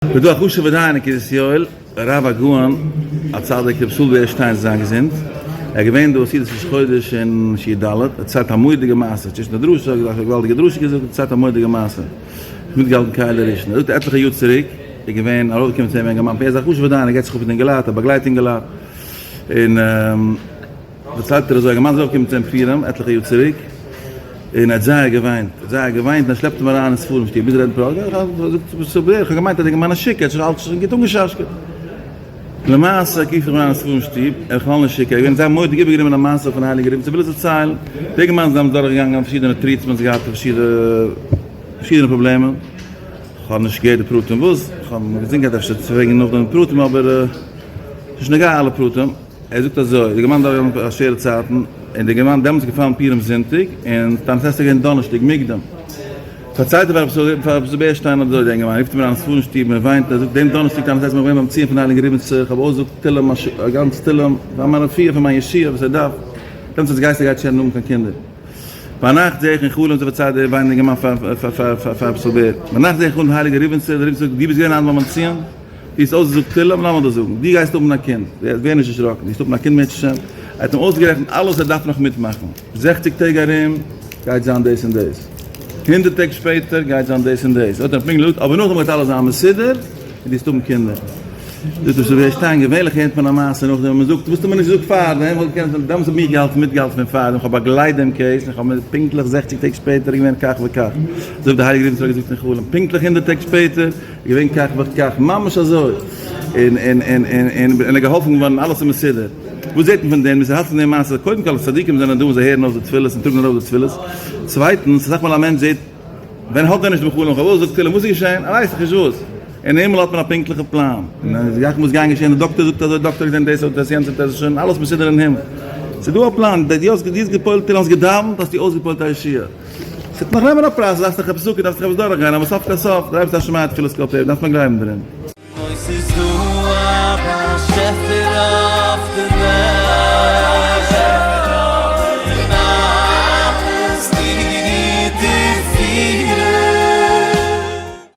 ס'איז דא א חשוב'ער דיין אין קרית יואל, הרב הגאון הצדיק רבי ישראל בער שטיין זאל זיין געזונט, ער איז געווען דא סעודת ראש חודש אין שיעור ד', ער האט דערציילט א מורא'דיגע מעשה, צווישן די דרשה האט ער א געוואלדיגע דרשה געזאגט, ער האט דערציילט א מורא'דיגע מעשה, איך האב מיטגעהאלטן כעל הראשון, ער זאגט עטליכע יאר צוריק איז געווען ארויפגעקומען צו אים א אינגערמאן, ער איז א חשוב'ער דיין, ער געבט זיך אפ מיט אינגעלייט, ער באגלייט אינגעלייט, און. דערציילט ער אזוי, א געמיינזאם ארויפגעקומען צו אים פורים עטליכע יאר צוריק, און ער האט זייער געוויינט, ער האט זייער געוויינט, און ער שלעפט אים אריין אין ספרים שטוב, ביז ער רעדט פראג, זאגט ר' בער, איך האב געמיינט אז דער אינגערמאן איז שיכור, ער האט שוין אלץ שוין גוט אנגעשאשקעט. למעשה קוקט ער אים אריין אין ספרים שטוב, ער איז בכלל נישט שיכור, ער איז געווען זייער מורא'דיג איבערגענומען א מעשה פון הייליגן ריבניץ, ער וויל עס דערציילן. די אינגערמאן זענען דורכגעגאנגען פארשידענע treatments, געהאט פארשידענע פראבלעמען, כ'האב נישט געהערט די פרטים וואס, כ'האב געזינגען געהאט אפשר צו פרעגן נאך די פרטים, אבער ס'נישט נוגע אלע פרטים. ער זאגט אזוי, די געמיינדע האט געהאט שווערע צייטן, און די געמיינדע דעמאלטס איז געפאלן פורים זונטאג, און תענית אסתר איז געווען דאנערשטאג מוקדם. פארציילט ער פאר רבי בערשטיין אזוי, די אינגערמאן רופט אים אריין אין ספרים שטוב און וויינט, ער זאגט, דעם דאנערשטאג תענית אסתר בין איך געווען ביים ציון פון הייליגן ריבניצער, איך האב אויסגעזאגט תהלים א גאנץ תהלים, פאר מיין רפואה, פאר מיין ישועה וואס ער דארף, דעמאלטס האט גייסט ער גייט שוין האבן קיין קינדער. ביינאכט זעה איך אין חלום, אזוי פארציילט דער וויינענדער אינגערמאן פאר רבי בער, ביינאכט זעה איך אין חלום דעם הייליגן ריבניצער, דער ריבניצער זאגט, דו ביסט געווען היינט ביים ציון? דו האסט אויסגעזאגט תהלים, לאמיר דיר זאגן, דו גייסט האבן א קינד, ווער נישט דערשראקן, דו גייסט האבן א קינד אם ירצה השם, ער האט אים אויסגערעכנט אלעס וואס ער דארף נאך מיטמאכן, זעכציג טעג ארום גייט זיין דאס און דאס, הונדרעט טעג שפעטער גייט זיין דאס און דאס, האט ער פונקט געזאגט, אבער נאכדעם גייט אלעס זיין מסודר, און דו וועסט האבן קינדער. זאגט ר' ישראל שטיין, געווענליך הערט מען א מעשה נאכדעם ווען מען זאגט, וואס האסטו מיר נישט געזאגט פארדעם, וואלט געקענט זיין, דעמאלטס האב איך געהאלטן מיטגעהאלטן פון פארדעם, איך האב באגלייט דעם case, און איך האב מיר פונקטליך זעכציג טעג שפעטער איז געווען כך וכך, אזוי ווי דער הייליגער ריבניצער האט געזאגט אין חלום, פונקטליך הונדרעט טעג שפעטער, געווען כך וכך, ממש אזוי, און און און און און און געהאלפן געווארן אלעס איז מסודר. וואס זעט מען פון דעם? מ'איז האלט פון דעם מעשה, קודם כל אז צדיקים זענען דא און זיי הערן אויס די תפילות און טראגן ארויף די תפילות, צווייטנס, אסאך מאל א מענטש זעט, ווען האט ער נישט דעם חלום, פארוואס זאגט תהלים, וואס איז געשען? ער ווייסט דאך נישט וואס. אין הימל האט מען א פונקטליכע פלאן, און אז זאכן וואס גייען געשען, די דאקטער זאגט אזוי, דאקטער האט געזען דאס האט דאס יענץ האט דאס, שוין אלעס מסודר אין הימל. ס'איז דא א פלאן, דו האסט געפועלט תהלים, האסט געדאווענט, האסטו אויסגעפועלט א ישועה. ס'וועט נאך נעמען א פרייז, דארפסט נאך עפעס זאגן, דארפסט נאך עפעס דורכגיין, אבער סוף כל סוף, דער אייבערשטער שומע תפילות כל פה, דארף מען גלייבן דערין. אוי ס'איז דא א באשעפער אויף די וועלט.